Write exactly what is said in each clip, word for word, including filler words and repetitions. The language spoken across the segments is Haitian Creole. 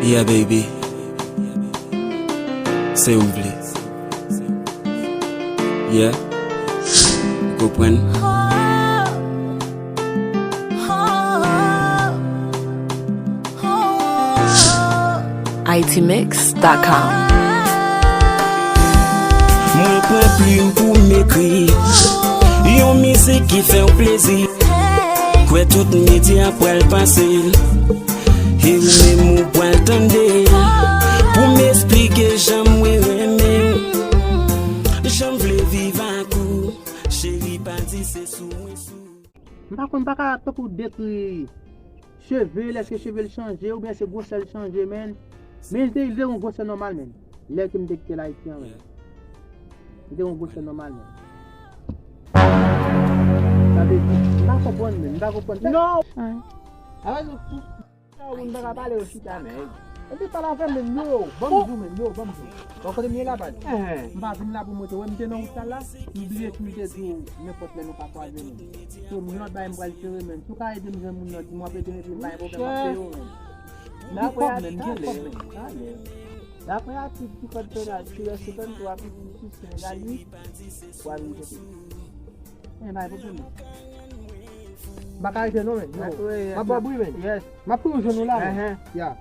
Yeah, baby. Se ou vle. Yeah. Ou konprann? I T mix dot com. Mwen pran plim pou m ekri yon mizik ki fè w plezi. Kwè tout medya pral pase l. E ou menm ou pral tande l. Pou m esplike jan mwen renmen w. Jan m vle viv ak ou. Cheri pa di se sou mwen sou. M pa konn, m pa ka tankou dekri cheve l, èske cheve l chanje oubyen se gwosè l chanje, men. Men li te, li te gen yon gwosè nòmal, men. Lè ke m te kite l Ayiti an, men. Li te gen yon gwosè nòmal, men. Sa vle di, m pa konprann, men. M pa konprann. Non! Sa vle di, pou, pou moun pa ka pale yo chita, men. Epi pale avè m, men, yo, ban m di w, men, yo, ban m di w. Bon, kote m ye la, baz? M pa vin la pou monte. Wè, m te nan wout sa la, m bliye si m te di w nenpòt lè nou ka kwaze, men. So, yon lòt bagay m pral sere, men. Si w ka ede m jwenn moun nan, di m w ap ede m, epi m pa gen pwoblèm, m ap peye w, men. Dapre atik, men, dapre atik di kòd penal, ti reste trannde twa, pi di Senegal, wi. Pou al rive. Men, pa gen pwoblèm, men. M pa ka rete non, men. Yo, m ap ba w bri, men. Yes. M ap toujou jwenn ou la, men. Ya.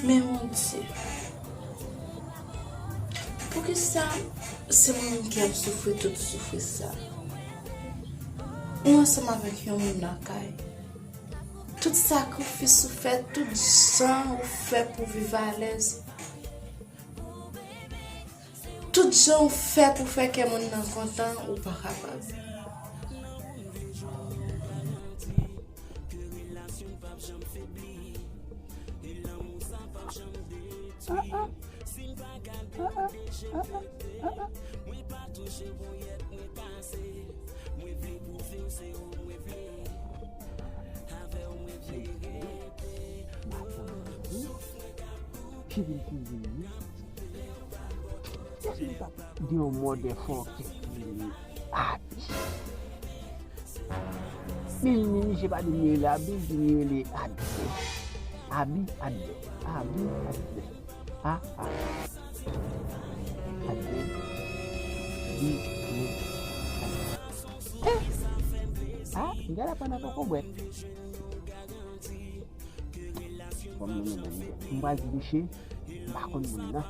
Men Bondye, poukisa se mwen menm ki ap soufri tout soufri sa? Ou ansanm avèk yon moun lakay. Tout sakrifis ou fè, tout jan ou fè pou viv alèz. Tout jan ou fè pou fè kè moun nan kontan, ou pa kapab. Ki vin kouzin wi. Gen yon mòdè fòkè ki rele Abi. Li, li, misye pa di li rele Abi, li di li rele Adlè. Abi, Adlè. Abi, Adlè. A, A. Adlè. Bi, bi. Eh! A, m gade pandan poko bwèt. Bon, m, m, m, m pral di misye, m pa konn moun nan.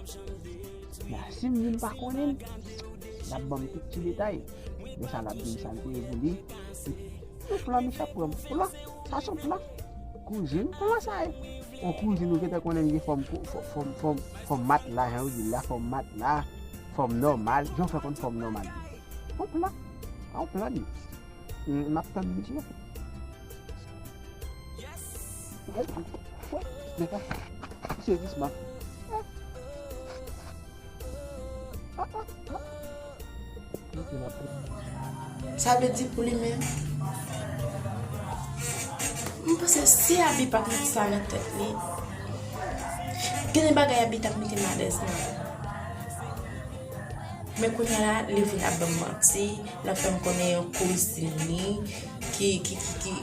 Men si m di m pa konnen l, l ap ban m tout ti detay. Men sa l ap di m sa l te ye pou li. Yon plan misye ap pran m. Plan? Sa se yon plan? Kouzin plan sa ye. Yon kouzin ou gentan konnen l gen fòm, fòm, fòm, fòm, fòm matla, jan yo di l la, fòm matla, fòm nòmal. Jan w fè konn fòm nòmal? Yon plan. A yon plan li. M, m ap tann misye. Wè, wè, men pa. Misye jis ma. Sa vle di pou li menm, m panse si Abi pa t met sa nan tèt li, gen de bagay Abi t ap mete m alèz nan. Men kounye a la, li vin ap ban m manti, l ap fè m konnen yon kouzin li ki, ki, ki, ki.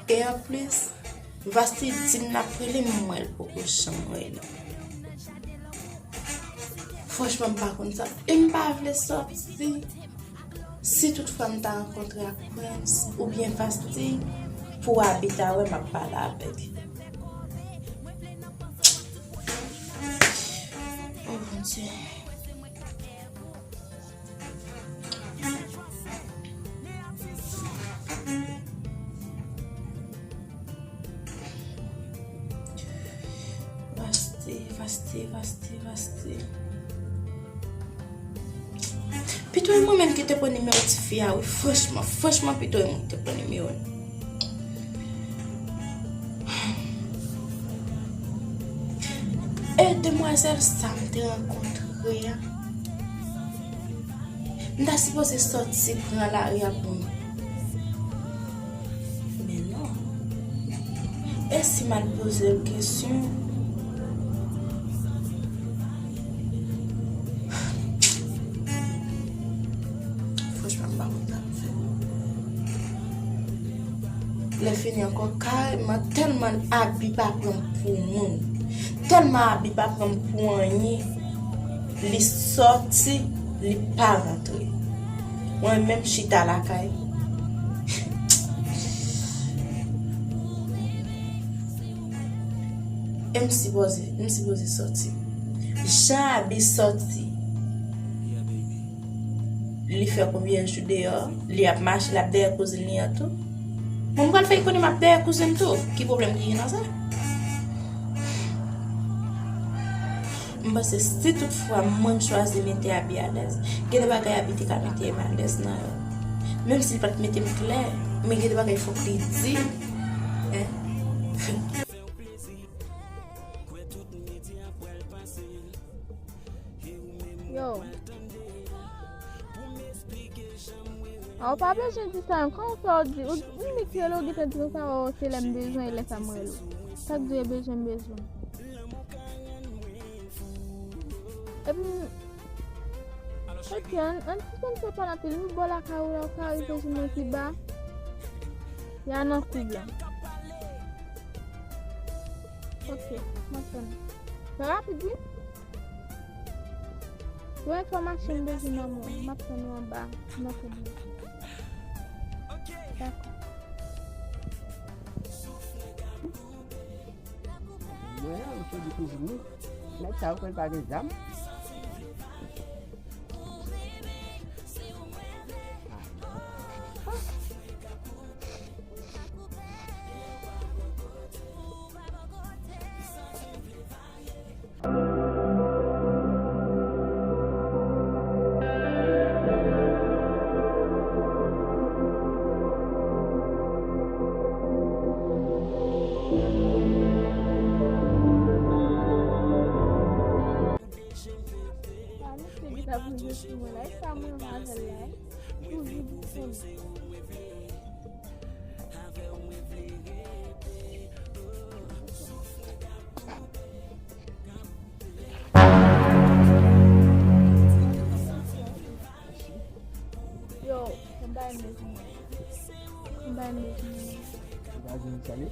E anplis, Vasti di m l ap rele m, mwen l poko janm rele m. Franchman, m pa konn sa. E m pa vle sòti. Si toutfwa m ta rankontre ak Prince oubyen Vasti, pou Abi ta wè m ap pale avèk li. Oh, Bondye. Vasti, Vasti, Vasti, Vasti. Pito e mwen menm ki te pran nimewo tifi a, wi. Franchman, franchman, pito e mwen ki te pran nimewo l. E Demwazèl sa m te rankontre a, m ta sipoze sòti pran lari a pou mwen. Men non. E si m al poze l kesyon? Franchman, m pa konn sa m fè. Lè fini ankò, kareman, tèlman Abi pa pran m pou moun, tèlman Abi pa pran m pou anyen, li sòti, li pa rantre. Mwen menm chita lakay. E m sipoze, m sipoze sòti. Jan Abi sòti, li fè konbyen jou deyò, li ap mache, l ap dèyè kouzin li an tou. Mwen, m pral fè l konnen m ap dèyè kouzin m tou. Ki pwoblèm ki gen nan sa? M panse si tout fwa mwen m chwazi mete Abi alèz, gen de bagay Abi te ka mete m alèz nan yo. Menm si l pa t mete m klè, men gen de bagay fòk li di. Hein? Yo. A, ou pa bezwen di sa, kòman w fè w di, ou, ou nik rele, ou gentan di konsa, o, se lè m bezwen, e lè sa m rele w. Sa k di e bezwen, m bezwen. Epi, ok, ann, ann sispann fè pale anpil, nou bò lakay ou la, ou ka rive jwenn mwen pi ba. Ya nan koub la. Ok, m ap tann. Fè rapid, wi. Yon enfòmasyon m bezwen nan men w. M ap tann ou anba nan koub la. Dakò. Mwen, misye di kouzin li. Nèg sa yo kwè l pa gen zam. Sa misye gentan poze sou mwen la, e sa mwen renmen avè l la, toujou di pou li. Yo, konbay mezon. Konbay mezon. Ou pa di m sa li?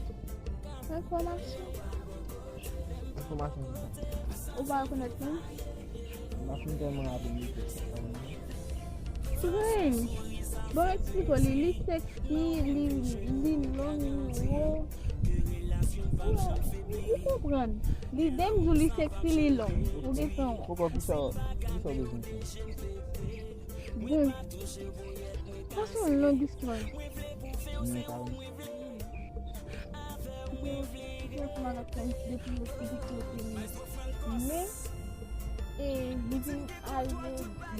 Enfòmasyon. Enfòmasyon ki sa? Ou pa rekonèt mwen? M pa fin tèlman raple m de tèt sa. Prince. Bon, eksplike w li, li sexy, li, li long, li wo. Ou, ou konprann. Li, dèm di w li sexy, li long. Ou gentan wè. Poko, kisa, kisa w bezwen fè? Bon. Sa se yon long istwa. Mwen pa wè. Mwen, mwen, mwen, mwen, mwen, mwen, mwen, mwen, e, li vin al nan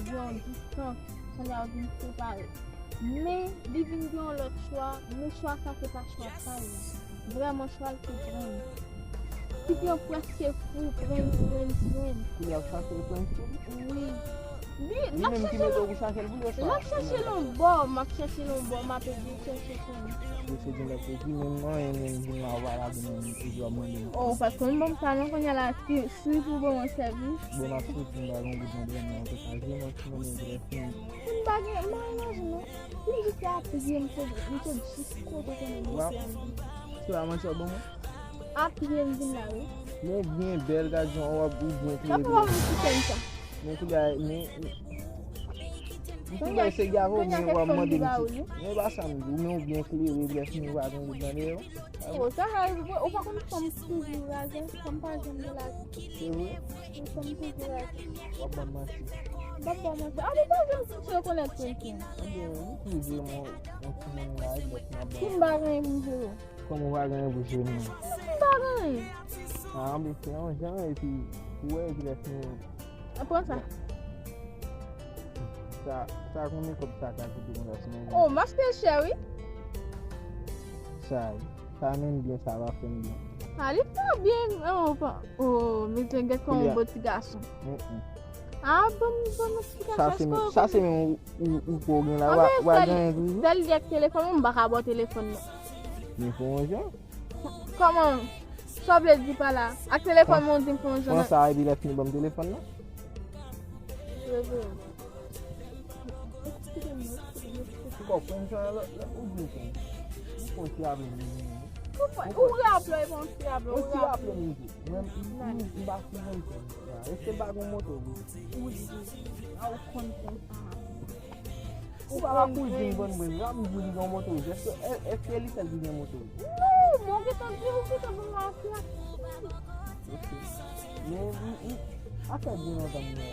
yon distans, kounye a vin separe. Men, li vin gen yon lòt chwa, men chwa sa se pa chwa pa l. Vrèman, chwa l se Prince. Ki te prèske fou, Prince, Prince, Prince. Kounye a w chache l, Prince, tou? Wi. Li, li menm ki mete w pou chache l pou li, oswa? L ap chache l yon bò, m ap chache l yon bò, m ap ede l chèche Prince. Yo se gen lòt peyi, menm mwen, menm vin la, w pa la, menm, toujou ap mande m. Oh, ou pa t konn ban m sa, non, kounye a la, si, si pou ban mwen sèvis. Bon, m ap soti, m pa gen yon bout nan dèyè m, nan, an tou ka, je mwen, ti mwen, brèf, men. M pa gen, m pa gen lajan, non. M jis ap priye, m te, m te jis kote konnen mesye a di. Se pa manti w ap ban mwen? Ap priye, m vin la, wi. Men w byen bèl, gad jan w ap, ou byen klere. Sa pou w ap sou sèn sa? Men kounye a, men, men, m tou bèl se gade w, men w ap mande m ti. Men e pa sa m di w, men w byen klere, brèf, men w pa gen bout nan dèyè w. Oh, sa ka rive, ou pa konn fanm toujou razè, fanm pa janm gen laj. Se vre? Wi, fanm toujou razè. W ap ban m manti. M p ap ba w manti. A, ou pa janm fin rekonèt Prince. Ebyen, ou prive m, yon timoun la, e lòt m ap ba w. Si m pa gen pou m jere w. Kòman w pa gen pou jere m nan? Si m pa gen. A, anben fè yon jan, epi, ou wè, epi lè fini. An pran sa. Sa, sa konbyen kòb sa ka koute konsa, si mwen gen? Oh, m achte chè, wi. Sa, sa menm byen, sa va fè m byen. Ah, li pa byen, oh, pa, oh, men gen kòman yon bon ti gason. Ah, bon, bon, sa se menm, sa se menm ou, ou, ou ko gen la, wa, wa gen tou. Sèl li ak telefòn, mwen m pa ka ba w telefòn nan. Men fè yon jan. Kòman? Sa w vle di pa la? Ak telefòn mwen, ou di m fè yon jan. Pran sa, epi lè fini ban m telefòn nan. Ou konprann sa, lè, lè ou di w konn. Ou konn se avè m li menm. Ou raple, ou konn se avè m. Ou raple m li. Mwen, m, m, m pa sou konn konn. Èske l pa gen moto, wi? Wi. A, ou konn konn sa. Ou pa la kouzin bann mwen, la m di li gen moto. Èske, èske li sèl ki gen moto? Non, mwen gentan di ou gentan ban mwen afè a. Ok. Men, m, m, afè byen lontan m wè,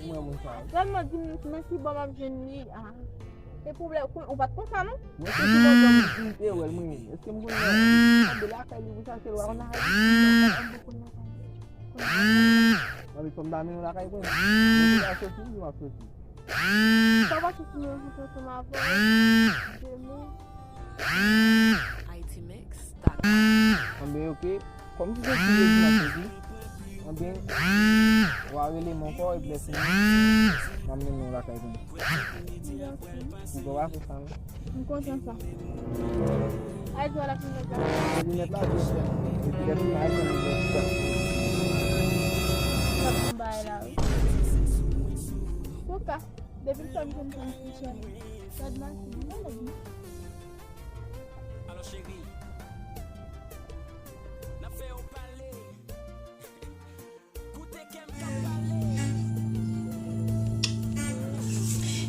m wè moun sa. Sèlman di m nan ki bò m ap jwenn li a. E pwoblèm, ou pa t konn sa, non? Mwen se ki lontan m, m te wè l, mwen menm. Èske m konn wè l? Mwen te lakay li pou chache l, w a konn lakay li? Mwen te konn lakay li. Mwen te konn lakay li. Mwen te lakay li, mwen te lakay li. Sa w pa soti nan rankontre ansanm avè w demen? Anben, ok. Kòm si se ti jodi m ap soti, anben, w a rele m ankò, epi lè fini, m ap mennen w lakay pou mwen. Ou konn pa fè sa, non? M kontan sa. Ay, di w la pou mèt la. Pou mèt la, di w fè. Epi lè fini, ay, di w fè. Sa bon bagay la, wi. Antouka, depi l fè m konn konn fonksyone. Sa d mache, m malad, non? Alò, cheri, n ap fè yo pale.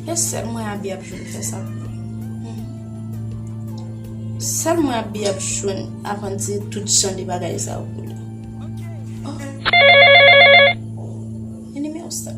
E sèl mwen Abi ap jwenn fè sa pou mwen. Sèl mwen Abi ap jwenn avanse tout jan de bagay sa yo pou li. Oh. E nimewo sa.